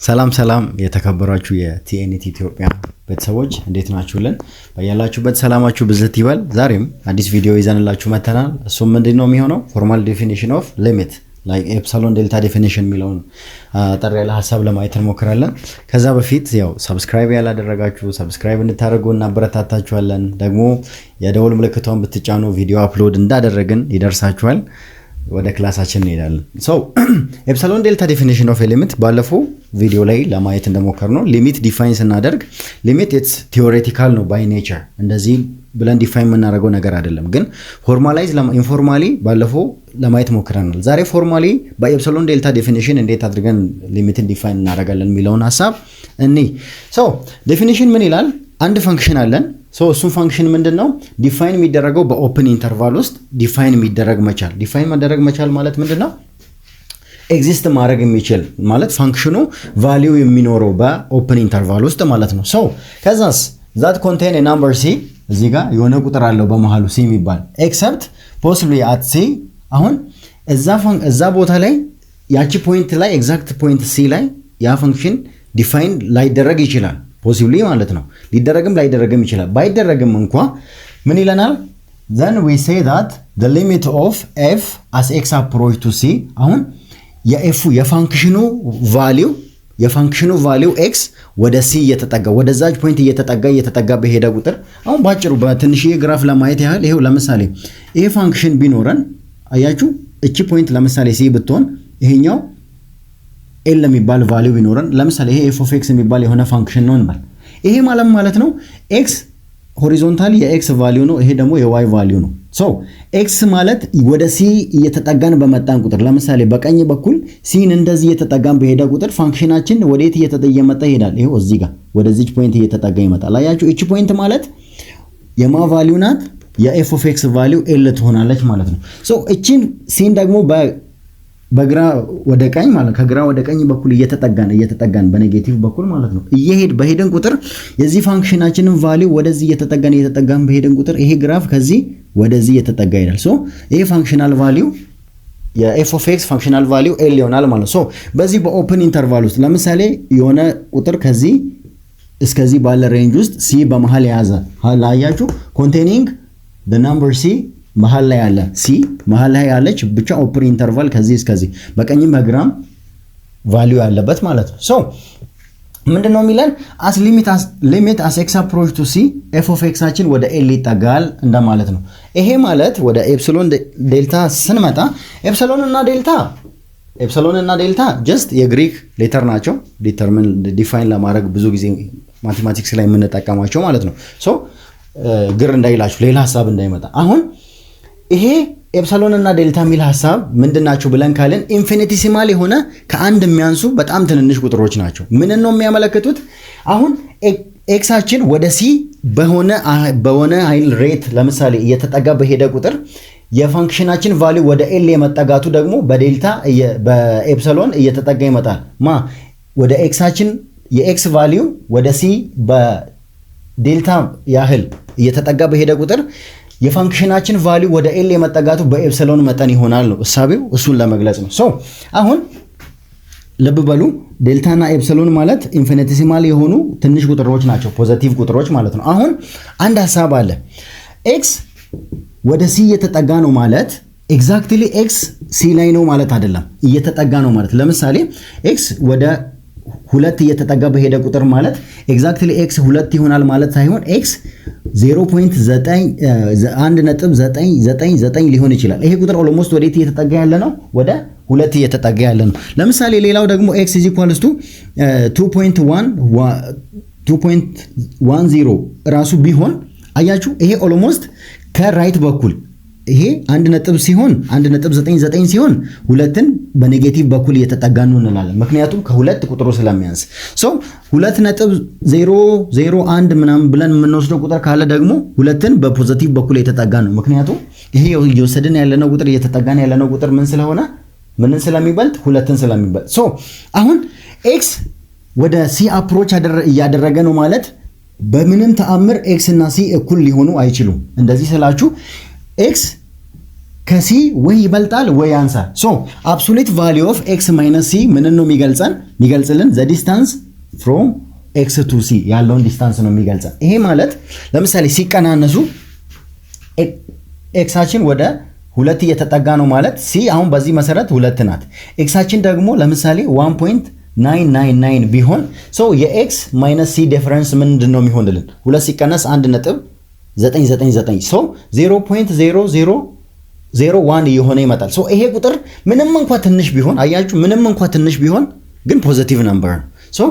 ሰላም ሰላም የተከበራችሁ የ TNT ኢትዮጵያ ቤተሰቦች፣ እንዴት ናችሁልን? በያላችሁበት ሰላማችሁ ብዝት ይበል። ዛሬም አዲስ ቪዲዮ ይዘንላችሁ መተናል። እሱም ምንድን ነው የሚሆነው? Formal definition of limit, like epsilon delta definition የሚለውን አጠር ያለ ሀሳብ ለማየት እንሞክራለን። ከዛ በፊት ያው subscribe ያላደረጋችሁ subscribe እንድታደርጉ እናበረታታችኋለን። ደግሞ የደወል ምልክቷን ብትጫኑ ቪዲዮ upload እንዳደረግን ይደርሳችኋል። ወደ ክላሳችን እንሄዳለን። So epsilon delta definition of limit ባለፈው ቪዲዮ ላይ ለማየት እንደሞከርነው limit define ስናደርግ limit it's theoretical ነው by nature፣ እንደዚህ ብለን define የምናደርገው ነገር አይደለም። ግን formalize informally ባለፈው ለማየት ሞክረናል። ዛሬ formally በ epsilon delta definition እንዴት አድርገን limit ን define እናደርጋለን የሚለውን ሀሳብ እኒ። So definition ምን ይላል? አንድ function አለን። So እሱም function ምንድን ነው define የሚደረገው? በ open interval ውስጥ define የሚደረግ መቻል። Define መደረግ መቻል ማለት ምንድን ነው? Exist ማድረግ የሚችል ማለት፣ function ኑ value የሚኖረው በ open interval ውስጥ ማለት ነው። So ከዛስ that contain number c፣ እዚህ ጋር የሆነ ቁጥር አለው በመሃሉ c የሚባል፣ except possibly at c። አሁን እዛ ቦታ ላይ፣ ያቺ point ላይ፣ exact point c ላይ ያ function define ላይደረግ ይችላል። Possibly ማለት ነው። ሊደረግም ላይደረግም ይችላል። ባይደረግም እንኳ ምን ይለናል? Then we say that the limit of f as x approach to c፣ አሁን የኤፉ የፋንክሽኑ ቫሊው የፋንክሽኑ ቫሊው ኤክስ ወደ ሲ እየተጠጋ፣ ወደዛች point እየተጠጋ እየተጠጋ በሄደ ቁጥር፣ አሁን ባጭሩ በትንሽዬ graph ለማየት ያህል ይሄው ለምሳሌ ይሄ function ቢኖረን፣ አያችሁ፣ እቺ point ለምሳሌ c ብትሆን፣ ይሄኛው L የሚባል value ቢኖረን፣ ለምሳሌ ይሄ f of x የሚባል የሆነ function ነው እንበል። ይሄ ማለት ማለት ነው x horizontally የ x value ነው፣ ይሄ ደግሞ የ y value ነው። So x ማለት ወደ c እየተጠጋን በመጣን ቁጥር፣ ለምሳሌ በቀኝ በኩል c ን እንደዚህ እየተጠጋን በሄደ ቁጥር function ኣችን ወዴት እየመጣ ይሄዳል? ይሄው እዚህ ጋር ወደዚች point እየተጠጋ ይመጣል። አያችሁ፣ እቺ point ማለት የማ value ናት? የ f of x value L ትሆናለች ማለት ነው። So እቺን c ን ደግሞ በግራ ወደ ቀኝ ማለት፣ ከግራ ወደ ቀኝ በኩል እየተጠጋን እየተጠጋን በ negative በኩል ማለት ነው እየሄድ በሄድን ቁጥር የዚህ function ኣችንን value ወደዚህ እየተጠጋን እየተጠጋን በሄድን ቁጥር ይሄ graph ከዚህ ወደዚህ እየተጠጋ ይሄዳል። So ይሄ functional value የ f of x functional value L ይሆናል ማለት ነው። So በዚህ በ open interval ውስጥ ለምሳሌ የሆነ ቁጥር ከዚህ እስከዚህ ባለ range ውስጥ c በመሃል የያዘ፣ ላያችሁ፣ containing the number c፣ መሃል ላይ ያለ c መሃል ላይ ያለች ብቻ open interval ከዚህ እስከዚህ በቀኝም በግራም value ያለበት ማለት ነው። So ምንድን ነው የሚለን? As limit as x approach to c f of x ኣችን ወደ L ይጠጋል እንደማለት ነው። ይሄ ማለት ወደ epsilon delta ስንመጣ epsilon እና delta just የግሪክ letter ናቸው። Determine define ለማድረግ ብዙ ጊዜ mathematics ላይ የምንጠቀማቸው ማለት ነው። So ግር እንዳይላችሁ፣ ሌላ ሀሳብ እንዳይመጣ፣ አሁን ይሄ epsilon እና ዴልታ የሚል ሀሳብ ምንድን ናቸው ብለን ካልን infinitesimal የሆነ ከአንድ የሚያንሱ በጣም ትንንሽ ቁጥሮች ናቸው። ምንን ነው የሚያመለክቱት? አሁን x ኣችን ወደ c በሆነ ኃይል rate ለምሳሌ እየተጠጋ በሄደ ቁጥር የ function ኣችን value ወደ L የመጠጋቱ ደግሞ በ delta በ epsilon እየተጠጋ ይመጣል። ማ ወደ x ኣችን የ x value ወደ c በ delta ያህል እየተጠጋ በሄደ ቁጥር የ function ኣችን value ወደ L የመጠጋቱ በ epsilon መጠን ይሆናል ነው እሳቤው። እሱን ለመግለጽ ነው። So አሁን ልብ በሉ፣ ዴልታ ና epsilon ማለት infinitesimal የሆኑ ትንሽ ቁጥሮች ናቸው፣ positive ቁጥሮች ማለት ነው። አሁን አንድ ሀሳብ አለ። x ወደ c እየተጠጋ ነው ማለት exactly x c ላይ ነው ማለት አይደለም። እየተጠጋ ነው ማለት ለምሳሌ x ወደ 2 እየተጠጋ በሄደ ቁጥር ማለት exactly x 2 ይሆናል ማለት ሳይሆን x 0.1.999 ሊሆን ይችላል። ይሄ ቁጥር almost ወዴት እየተጠጋ ያለ ነው? ወደ 2 እየተጠጋ ያለ ነው። ለምሳሌ ሌላው ደግሞ x is equals to 2.1 2.10 ራሱ ቢሆን፣ አያችሁ፣ ይሄ almost ከ right በኩል ይሄ 1 ነጥብ ሲሆን፣ 1.99 ሲሆን 2ን በ negative በኩል እየተጠጋ ነው እንላለን። ምክንያቱም ከ2 ቁጥሩ ስለሚያንስ። So 2.001 ምናምን ብለን የምንወስደው ቁጥር ካለ ደግሞ 2ን በ positive በኩል እየተጠጋ ነው። ምክንያቱም ይሄ እየወሰድን ያለነው ቁጥር፣ እየተጠጋን ያለነው ቁጥር ምን ስለሆነ፣ ምንን ስለሚበልጥ? 2ን ስለሚበልጥ። So አሁን x ወደ c approach እያደረገ ነው ማለት በምንም ተአምር x እና c እኩል ሊሆኑ አይችሉም። እንደዚህ ስላችሁ x ከ c ወይ ይበልጣል ወይ ያንሳል። So absolute value of x minus c ምንን ነው የሚገልጸን? የሚገልጽልን the distance from x to c ያለውን distance ነው የሚገልጸን። ይሄ ማለት ለምሳሌ ሲቀናነሱ x ኣችን ወደ ሁለት እየተጠጋ ነው ማለት c አሁን በዚህ መሰረት ሁለት ናት። x ኣችን ደግሞ ለምሳሌ 1.999 ቢሆን so የ x minus c difference ምንድን ነው የሚሆንልን? ሁለት ሲቀነስ 1.999፣ so 0.0001 እየሆነ ይመጣል። So ይሄ ቁጥር ምንም እንኳ ትንሽ ቢሆን፣ አያችሁ፣ ምንም እንኳ ትንሽ ቢሆን ግን positive number ነው። So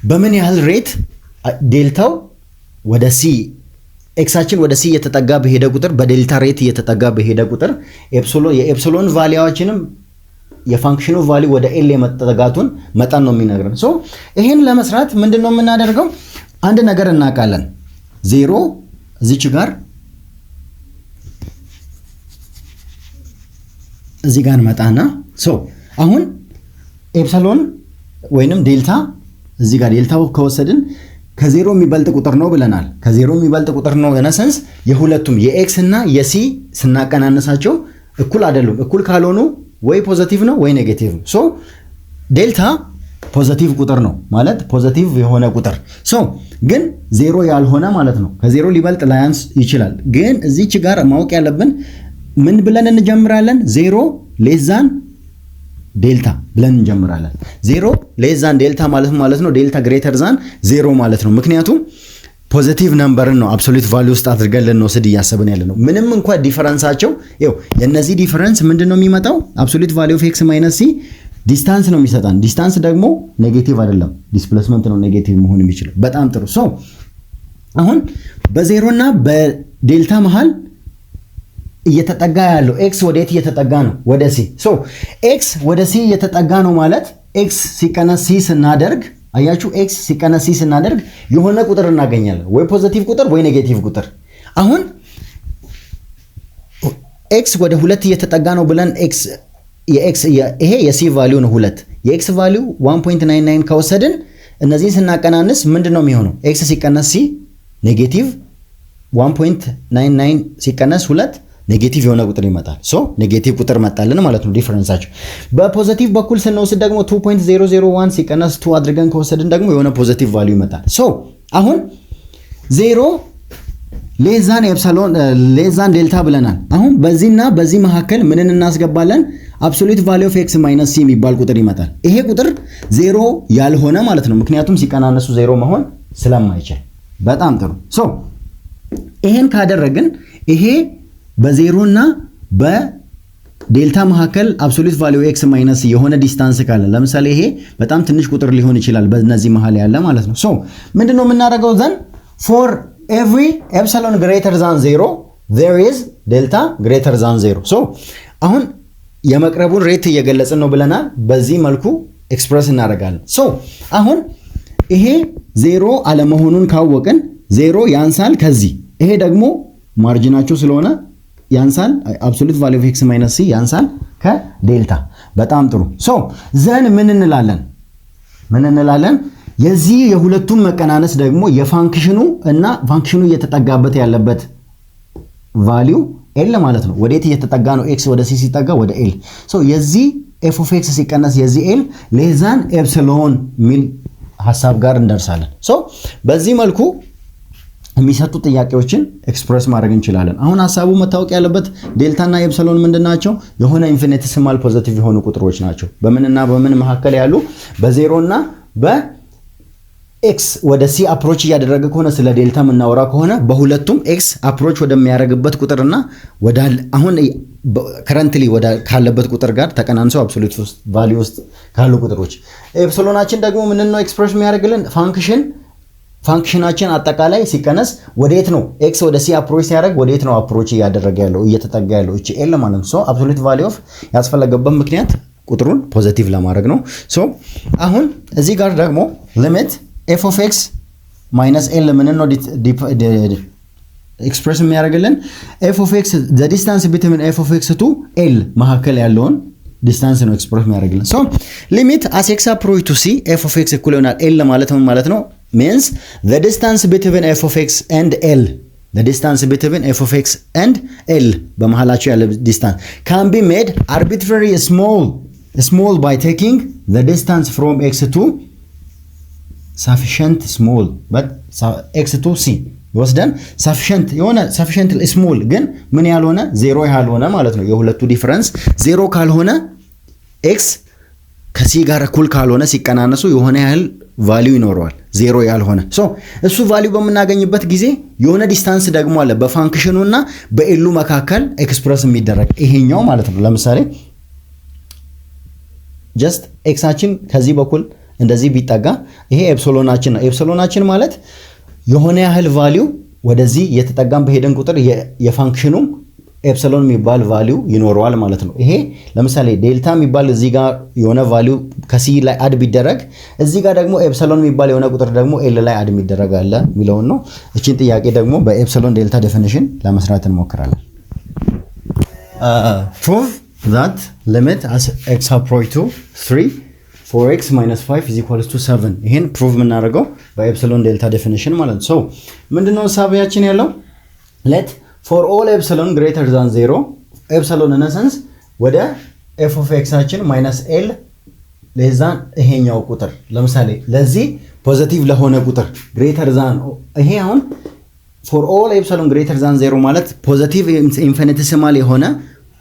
በምን ያህል rate delta ው ወደ c፣ x ኣችን ወደ c እየተጠጋ በሄደ ቁጥር፣ በ delta rate እየተጠጋ በሄደ ቁጥር የ epsilon value ኣችንም የ function ኑ value ወደ L የመጠጋቱን መጠን ነው የሚነግረን። So ይሄን ለመስራት ምንድን ነው የምናደርገው? አንድ ነገር እናውቃለን። ዜሮ እዚች ጋር እዚህ ጋር እንመጣና so አሁን epsilon ወይንም ዴልታ፣ እዚህ ጋር ዴልታው ከወሰድን ከዜሮ የሚበልጥ ቁጥር ነው ብለናል። ከዜሮ የሚበልጥ ቁጥር ነው in a sense የሁለቱም የ x እና የ c ስናቀናነሳቸው እኩል አይደሉም። እኩል ካልሆኑ ወይ positive ነው ወይ negative ነው። So delta positive ቁጥር ነው ማለት positive የሆነ ቁጥር፣ so ግን ዜሮ ያልሆነ ማለት ነው። ከዜሮ ሊበልጥ ላያንስ ይችላል። ግን እዚች ጋር ማወቅ ያለብን ምን ብለን እንጀምራለን? Zero less than delta ብለን እንጀምራለን። Zero less than delta ማለት ነው delta greater than zero ማለት ነው። ምክንያቱም positive number ን ነው absolute value ውስጥ አድርገን ልንወስድ እያሰብን ያለ ነው። ምንም እንኳ difference ኣቸው፣ ይኸው የእነዚህ difference ምንድን ነው የሚመጣው? Absolute value of x minus c distance ነው የሚሰጠን። Distance ደግሞ negative አይደለም፣ displacement ነው negative መሆን የሚችለው። በጣም ጥሩ። So አሁን በዜሮ እና በዴልታ መሃል እየተጠጋ ያለው x ወዴት እየተጠጋ ነው? ወደ c። So x ወደ c እየተጠጋ ነው ማለት x ሲቀነስ c ስናደርግ፣ አያችሁ፣ x ሲቀነስ c ስናደርግ የሆነ ቁጥር እናገኛለን፣ ወይ positive ቁጥር ወይ negative ቁጥር። አሁን x ወደ ሁለት እየተጠጋ ነው ብለን x የ x ይሄ የ c value ነው ሁለት፣ የ x value 1.99 ከወሰድን እነዚህን ስናቀናንስ ምንድን ነው የሚሆነው? x ሲቀነስ c negative 1.99 ሲቀነስ ሁለት negative የሆነ ቁጥር ይመጣል። So negative ቁጥር መጣልን ማለት ነው difference ኣቸው። በ positive በኩል ስንወስድ ደግሞ 2.001 ሲቀነስ 2 አድርገን ከወሰድን ደግሞ የሆነ positive value ይመጣል። So አሁን zero less than epsilon less than delta ብለናል። አሁን በዚህና በዚህ መካከል ምንን እናስገባለን? Absolute value of x minus c የሚባል ቁጥር ይመጣል። ይሄ ቁጥር ዜሮ ያልሆነ ማለት ነው፣ ምክንያቱም ሲቀናነሱ ዜሮ መሆን ስለማይችል። በጣም ጥሩ። So ይሄን ካደረግን ይሄ በዜሮና በዴልታ መካከል absolute value x minus የሆነ distance ካለ፣ ለምሳሌ ይሄ በጣም ትንሽ ቁጥር ሊሆን ይችላል በእነዚህ መሀል ያለ ማለት ነው። So ምንድነው የምናደርገው? Then for every epsilon greater than zero there is delta greater than zero። So አሁን የመቅረቡን rate እየገለጽን ነው ብለናል። በዚህ መልኩ express እናደርጋለን። So አሁን ይሄ ዜሮ አለመሆኑን ካወቅን ዜሮ ያንሳል ከዚህ፣ ይሄ ደግሞ margin ኣቸው ስለሆነ ያንሳል፣ absolute value of x minus c ያንሳል ከዴልታ። በጣም ጥሩ። So then ምን እንላለን? የዚህ የሁለቱም መቀናነስ ደግሞ የ function ኑ እና function ኑ እየተጠጋበት ያለበት value L ማለት ነው። ወዴት እየተጠጋ ነው? x ወደ c ሲጠጋ ወደ L። So የዚህ f of x ሲቀነስ የዚህ L less than epsilon የሚል ሀሳብ ጋር እንደርሳለን። So በዚህ መልኩ የሚሰጡ ጥያቄዎችን express ማድረግ እንችላለን። አሁን ሀሳቡ መታወቅ ያለበት delta ና epsilon ምንድን ናቸው? የሆነ infinitesimal positive የሆኑ ቁጥሮች ናቸው። በምንና በምን መካከል ያሉ? በዜሮ እና በ x ወደ c approach እያደረገ ከሆነ፣ ስለ ዴልታ የምናወራ ከሆነ በሁለቱም x approach ወደሚያደርግበት ቁጥርና ወደ አሁን currently ወደ ካለበት ቁጥር ጋር ተቀናንሰው absolute value ውስጥ ካሉ ቁጥሮች። Epsilon ኣችን ደግሞ ምን ነው express የሚያደርግልን? Function ኣችን አጠቃላይ ሲቀነስ ወዴት ነው x ወደ c approach ሲያደርግ ወዴት ነው approach እያደረገ ያለው፣ እየተጠጋ ያለው? እቺ L ማለት ነው። So absolute value of ያስፈለገበት ምክንያት ቁጥሩን positive ለማድረግ ነው። So አሁን እዚህ ጋር ደግሞ limit f of x minus L ምን ነው express የሚያደርግልን? F of x the distance between f of x to L መካከል ያለውን distance ነው express የሚያደርግልን። So limit as x approach to c f of x እኩል ይሆናል L ማለት ምን ማለት ነው? Means the distance between f of x and L Distance between f of x and L፣ በመሃላቸው ያለ distance can be made arbitrary small by taking the distance from x to sufficient small, but x to c ወስደን sufficient የሆነ፣ sufficient small ግን ምን ያልሆነ? ዜሮ ያልሆነ ማለት ነው። የሁለቱ difference ዜሮ ካልሆነ፣ x ከ c ጋር እኩል ካልሆነ፣ ሲቀናነሱ የሆነ ያህል value ይኖረዋል፣ ዜሮ ያልሆነ። So እሱ value በምናገኝበት ጊዜ የሆነ distance ደግሞ አለ በ function ኑ እና በ L ኡ መካከል express የሚደረግ፣ ይሄኛው ማለት ነው። ለምሳሌ just x ኣችን ከዚህ በኩል እንደዚህ ቢጠጋ ይሄ epsilon ኣችን ነው። Epsilon ኣችን ማለት የሆነ ያህል value ወደዚህ እየተጠጋን በሄደን ቁጥር የ function ኑም epsilon የሚባል value ይኖረዋል ማለት ነው። ይሄ ለምሳሌ ዴልታ የሚባል እዚህ ጋር የሆነ value ከ c ላይ add ቢደረግ፣ እዚህ ጋር ደግሞ epsilon የሚባል የሆነ ቁጥር ደግሞ L ላይ add የሚደረግ አለ የሚለውን ነው። እቺን ጥያቄ ደግሞ በ epsilon delta definition ለመስራት እንሞክራለን። Prove that limit as x approach to 3 4x minus 5 is equals to 7። ይሄን prove የምናደርገው በ epsilon delta definition ማለት ነው። So ምንድነው ሀሳባችን ያለው? Let for all epsilon greater than 0፣ epsilon in sense ወደ f of x ኣችን minus L less than ይሄኛው ቁጥር፣ ለምሳሌ ለዚህ positive ለሆነ ቁጥር greater than፣ ይሄ አሁን for all epsilon greater than 0 ማለት positive infinitesimal የሆነ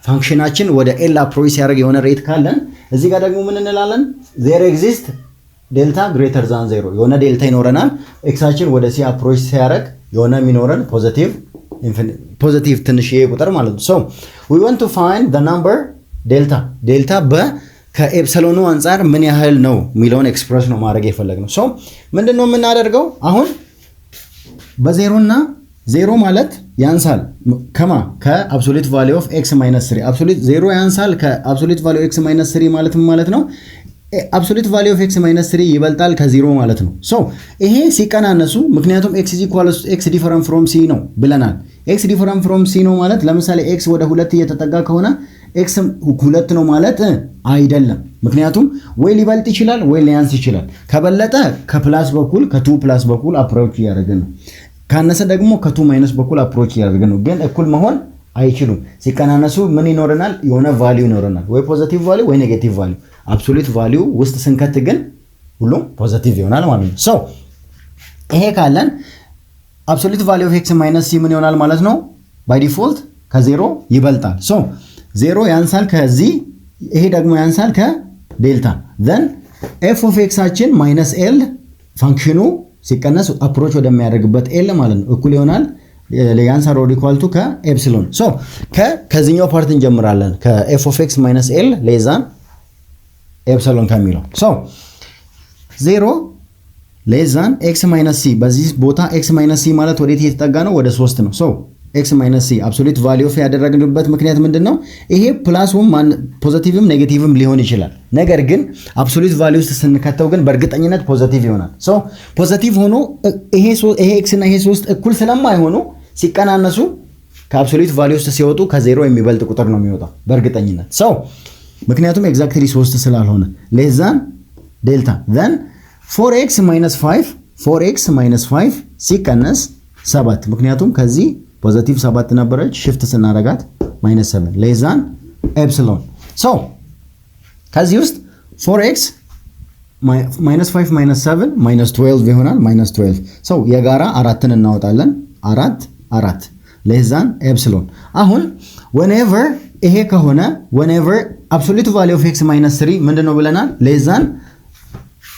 function ኣችን ወደ L approach ሲያደርግ የሆነ rate ካለን፣ እዚህ ጋር ደግሞ ምን እንላለን? There exist delta greater than 0፣ የሆነ ዴልታ ይኖረናል። x ኣችን ወደ c approach ሲያደርግ የሆነ የሚኖረን positive ትንሽዬ ቁጥር ማለት ነው። So we want to find the number delta። Delta በ ከ epsilon ኑ አንጻር ምን ያህል ነው የሚለውን express ነው ማድረግ የፈለግነው። So ምንድን ነው የምናደርገው አሁን? በዜሮ እና ዜሮ ማለት ያንሳል ከማ? ከ absolute value of x minus three። Absolute ዜሮ ያንሳል ከ absolute value x minus three ማለት ምን ማለት ነው? Absolute value of x minus three ይበልጣል ከዜሮ ማለት ነው። So ይሄ ሲቀናነሱ፣ ምክንያቱም x is equals x different from c ነው ብለናል። x different from c ነው ማለት ለምሳሌ x ወደ ሁለት እየተጠጋ ከሆነ x ሁለት ነው ማለት አይደለም። ምክንያቱም ወይ ሊበልጥ ይችላል ወይ ሊያንስ ይችላል። ከበለጠ ከ plus በኩል፣ ከ two plus በኩል approach እያደረገ ነው። ካነሰ ደግሞ ከ two minus በኩል approach እያደረገ ነው። ግን እኩል መሆን አይችሉም። ሲቀናነሱ ምን ይኖረናል? የሆነ value ይኖረናል፣ ወይ positive value ወይ negative value። Absolute value ውስጥ ስንከት ግን ሁሉም positive ይሆናል ማለት ነው። So ይሄ ካለን absolute value of x minus c ምን ይሆናል ማለት ነው? By default ከዜሮ ይበልጣል። So ዜሮ ያንሳል ከዚህ፣ ይሄ ደግሞ ያንሳል ከ delta። Then f of x ኣችን minus L፣ function ኑ ሲቀነስ approach ወደሚያደርግበት L ማለት ነው፣ እኩል ይሆናል፣ ያንሳል or equal to ከ epsilon። So ከዚህኛው part እንጀምራለን፣ ከ f of x minus L less than epsilon ከሚለው። So ዜሮ less than x minus c፣ በዚህ ቦታ x minus c ማለት ወዴት እየተጠጋ ነው? ወደ ሶስት ነው። So x minus c absolute value of ያደረግንበት ምክንያት ምንድን ነው? ይሄ plus ኡም positive ም negative ም ሊሆን ይችላል። ነገር ግን absolute value ውስጥ ስንከተው ግን በእርግጠኝነት positive ይሆናል። So positive ሆኖ ይሄ x እና ይሄ ሶስት እኩል ስለማይሆኑ ሲቀናነሱ ከ absolute value ውስጥ ሲወጡ ከዜሮ የሚበልጥ ቁጥር ነው የሚወጣው በእርግጠኝነት። So ምክንያቱም exactly ሶስት ስላልሆነ less than delta። Then four x minus five፣ four x minus five ሲቀነስ ሰባት፣ ምክንያቱም ከዚህ positive ሰባት ነበረች፣ shift ስናረጋት minus seven less than epsilon። So ከዚህ ውስጥ four x minus five minus seven minus 12 ይሆናል። Minus 12። So የጋራ አራትን እናወጣለን። አራት አራት less than epsilon። አሁን whenever ይሄ ከሆነ፣ whenever absolute value of x minus three ምንድን ነው ብለናል? Less than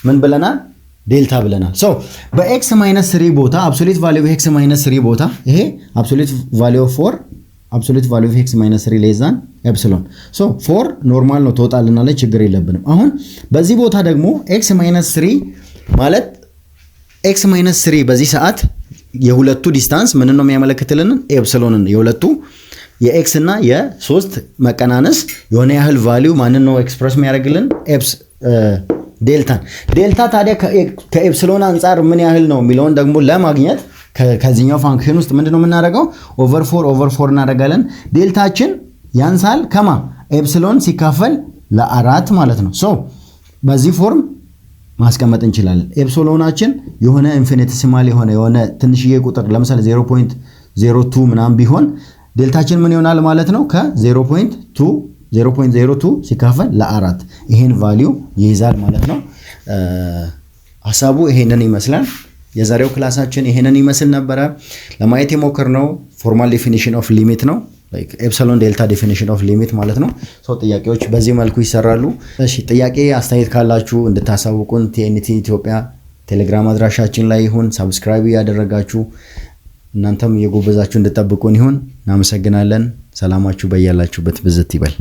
ምን ብለናል? ዴልታ ብለናል። So በ x minus three ቦታ፣ absolute value of x minus three ቦታ፣ ይሄ absolute value of four፣ absolute value of x minus three less than epsilon። So four normal ነው፣ ትወጣልናለች፣ ችግር የለብንም። አሁን በዚህ ቦታ ደግሞ x minus three ማለት x minus three በዚህ ሰዓት የሁለቱ distance ምን ነው የሚያመለክትልን? Epsilon ን። የሁለቱ የ x እና የሶስት መቀናነስ የሆነ ያህል value ማንን ነው express የሚያደርግልን? Eps delta ን። ዴልታ ታዲያ ከ epsilon አንጻር ምን ያህል ነው የሚለውን ደግሞ ለማግኘት ከዚህኛው function ውስጥ ምንድን ነው የምናደርገው? Over four over four እናደርጋለን። ዴልታችን ያንሳል ከማ? Epsilon ሲካፈል ለአራት ማለት ነው። So በዚህ form ማስቀመጥ እንችላለን። Epsilon ኣችን የሆነ infinitesimal የሆነ ትንሽዬ ቁጥር ለምሳሌ 0. 0.02 ምናምን ቢሆን ዴልታችን ምን ይሆናል ማለት ነው? ከ0.2 0.02 ሲካፈል ለአራት ይሄን value ይይዛል ማለት ነው። ሀሳቡ ይሄንን ይመስላል። የዛሬው ክላሳችን ይሄንን ይመስል ነበረ። ለማየት የሞከርነው formal definition of limit ነው። Epsilon delta definition of limit ማለት ነው። So ጥያቄዎች በዚህ መልኩ ይሰራሉ። እሺ፣ ጥያቄ አስተያየት ካላችሁ እንድታሳውቁን TNT ኢትዮጵያ ቴሌግራም አድራሻችን ላይ ይሁን። Subscribe እያደረጋችሁ እናንተም እየጎበዛችሁ እንድጠብቁን ይሁን። እናመሰግናለን። ሰላማችሁ በያላችሁበት ብዝት ይበል።